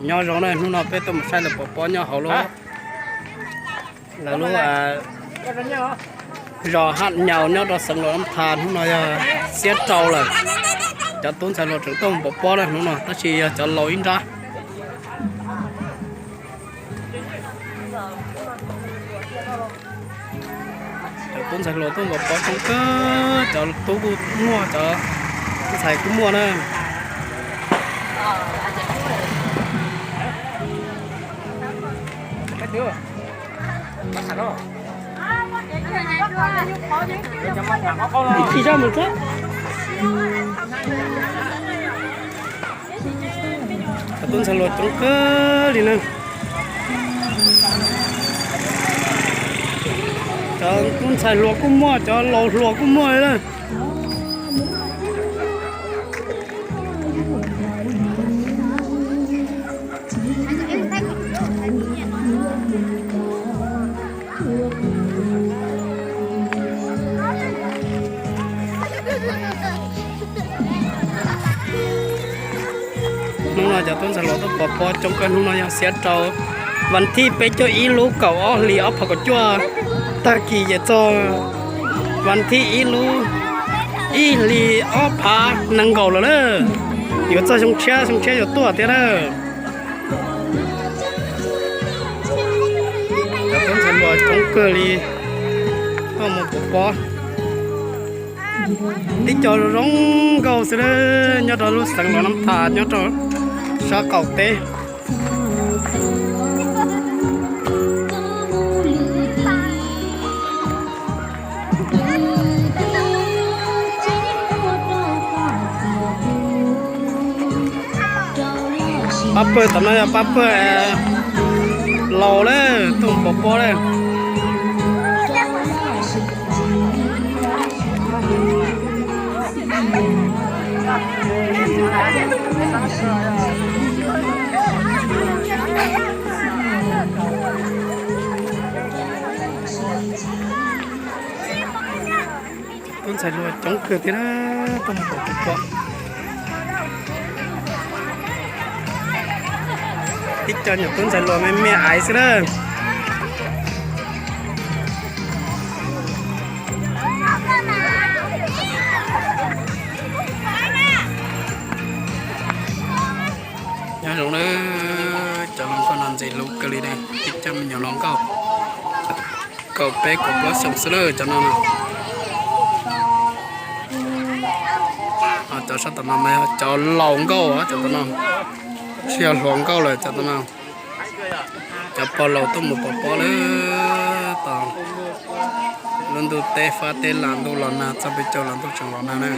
Nyob zoo na, hnub no peb tuaj mus saib lawv pov pob nyob hauv lub, lawv lub zos Haj Nyaus nyob rau xeev Luam Nab Thas. Hnub no yog xiab rau lawm, cov tub ntxhais hluas tseem tuaj mus pov pob na hnub no, tab sis yog cov laus ib nrab. Cov tub ntxhais hluas tuaj mus pov pob coob kawg, cov tub kuj muaj, cov ntxhais kuj muaj na. Cov tub ntxhais hluas coob kawg li na. Cov tub ntxhais hluas kuj muaj, cov laus hluas kuj muaj li na. Hnub no cov tub ntxhais hluas tuaj pov pob coob kawg, hnub no yog xiab rau, vas thib peb caug ib lub kaum ob hlis ob phav kaum cuaj tag kis ces txog vas thib ib lub ib hlis ob phav nees nkaum lawm na. Yuav txog xyoo tshiab, xyoo tshiab yuav tuaj thiab na. Cov tub ntxhais hluas coob kawg li tuaj mus pov pob. Tib co zoo nkauj xwb na, nyob rau lub xeev Luam Nab Thas nyob rau sab qaum teb. Pab pawg tom no yog pab pawg laus lawm, tuaj pov pob lawm. Tub ntxhais hluas coob kawg thiab na, tuaj mus pov pob. Ib co nyuam tub ntxhais hluas me me aiv xwb na. Nyob zoo na, cov hluas nkauj no ntxim hlub kawg li na, ib co me nyuam hluas nkauj kaum peb kaum plaub xyoos xwb lawm cov no. Cov sab tom no mas yog cov laus nkauj, cov tom no tsis yog hluas nkauj lawm cov tom no. Cov pog laus tuaj mus pov pob lawm, tos lub ntuj teb fab teb los ntuj los nag, txog peb caug los ntuj tseem los nag na.